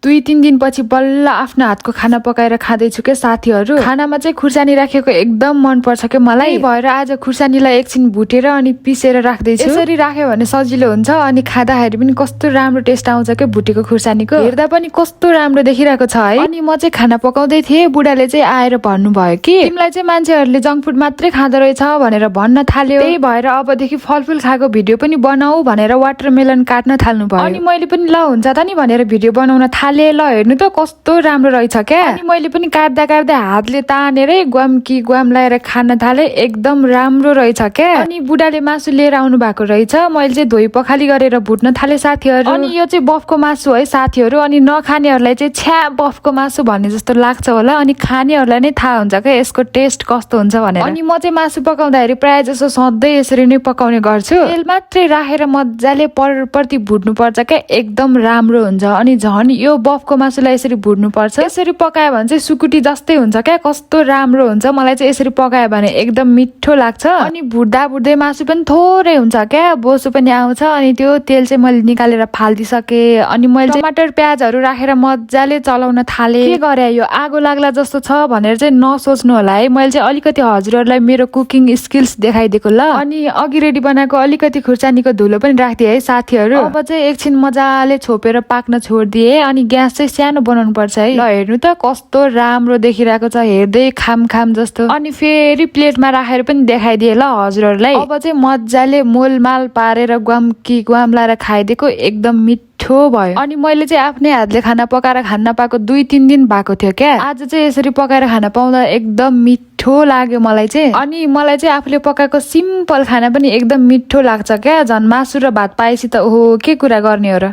2-3 दिनपछि बल्ल आफ्नो हातको खाना पकाएर खाँदैछु के साथीहरू। खानामा चाहिँ खुर्सानी राखेको एकदम मन पर्छ के मलाई, भएर आज खुर्सानीलाई एकछिन भुटेर अनि पिसेर राख्दैछु। यसरी राख्यो भने सजिलो हुन्छ अनि खाँदाखेरि पनि कस्तो राम्रो टेस्ट आउँछ के भुटेको खुर्सानीको। हेर्दा पनि कस्तो राम्रो देखिरहेको छ है। अनि म चाहिँ खाना पकाउँदै थिएँ, बुढाले चाहिँ आएर भन्नुभयो कि तिमीलाई चाहिँ मान्छेहरूले जङ्क फुड मात्रै खाँदो रहेछ भनेर भन्न थाल्यो। त्यही भएर अबदेखि फलफुल खाएको भिडियो पनि बनाऊ भनेर वाटरमेलन काट्न थाल्नु भयो। अनि मैले पनि ल हुन्छ त नि भनेर भिडियो बनाउन थाले। ल हेर्नु त कस्तो राम्रो रहेछ क्या। अनि मैले पनि काट्दा काट्दा हातले तानेरै ग्वाम कि ग्वाम लाएर खान थाले, एकदम राम्रो रहेछ क्या। अनि बुढाले मासु लिएर आउनु भएको रहेछ, मैले चाहिँ धोई पखाली गरेर भुट्न थाले साथीहरू। अनि यो चाहिँ बफको मासु है साथीहरू। अनि नखानेहरूलाई चाहिँ छ्या बफको मासु भन्ने जस्तो लाग्छ होला, अनि खानेहरूलाई नै थाहा हुन्छ क्या यसको टेस्ट कस्तो हुन्छ भनेर। अनि म चाहिँ मासु पकाउँदाखेरि प्रायः जसो सधैँ यसरी नै पकाउने गर्छु। तेल मात्रै राखेर मजाले परपरती भुट्नु पर्छ क्या, एकदम राम्रो हुन्छ। अनि झन् यो बफको मासुलाई यसरी भुट्नु पर्छ। यसरी पकायो भने चाहिँ सुकुटी जस्तै हुन्छ क्या, कस्तो राम्रो हुन्छ। मलाई चाहिँ यसरी पकायो भने एकदम मिठो लाग्छ। अनि भुट्दा भुट्दै मासु पनि थोरै हुन्छ क्या, बोसो पनि आउँछ। अनि त्यो तेल चाहिँ मैले निकालेर फालिदिसकेँ। अनि मैले टमाटर प्याजहरू राखेर मजाले चलाउन थालेँ। के गरे यो आगो लाग्ला जस्तो छ भनेर चाहिँ नसोच्नु होला है। मैले चाहिँ अलिकति हजुरहरूलाई मेरो कुकिङ स्किल्स देखाइदिएको ल। अनि अघि रेडी बनाएको अलिकति खुर्सानीको धुलो पनि राखिदिएँ है साथीहरू। अब चाहिँ एकछिन मजाले छोपेर पाक्न छोडिदिएँ। अनि ग्यास चाहिँ सानो बनाउनु पर्छ है। ल हेर्नु त कस्तो राम्रो देखिरहेको छ, हेर्दै खाम खाम जस्तो। अनि फेरि प्लेटमा राखेर पनि देखाइदिएँ ल हजुरहरूलाई। अब चाहिँ मजाले मोलमाल पारेर ग्वाम कि ग्वाम लाएर खाइदिएको, एकदम मिठो भयो। अनि मैले चाहिँ आफ्नै हातले खाना पकाएर खान पाएको 2-3 दिन भएको थियो क्या। आज चाहिँ यसरी पकाएर खान पाउँदा एकदम मिठो लाग्यो मलाई चाहिँ। अनि मलाई चाहिँ आफूले पकाएको सिम्पल खाना पनि एकदम मिठो लाग्छ क्या। झन् मासु र भात पाएपछि त ओहो के कुरा गर्ने हो र।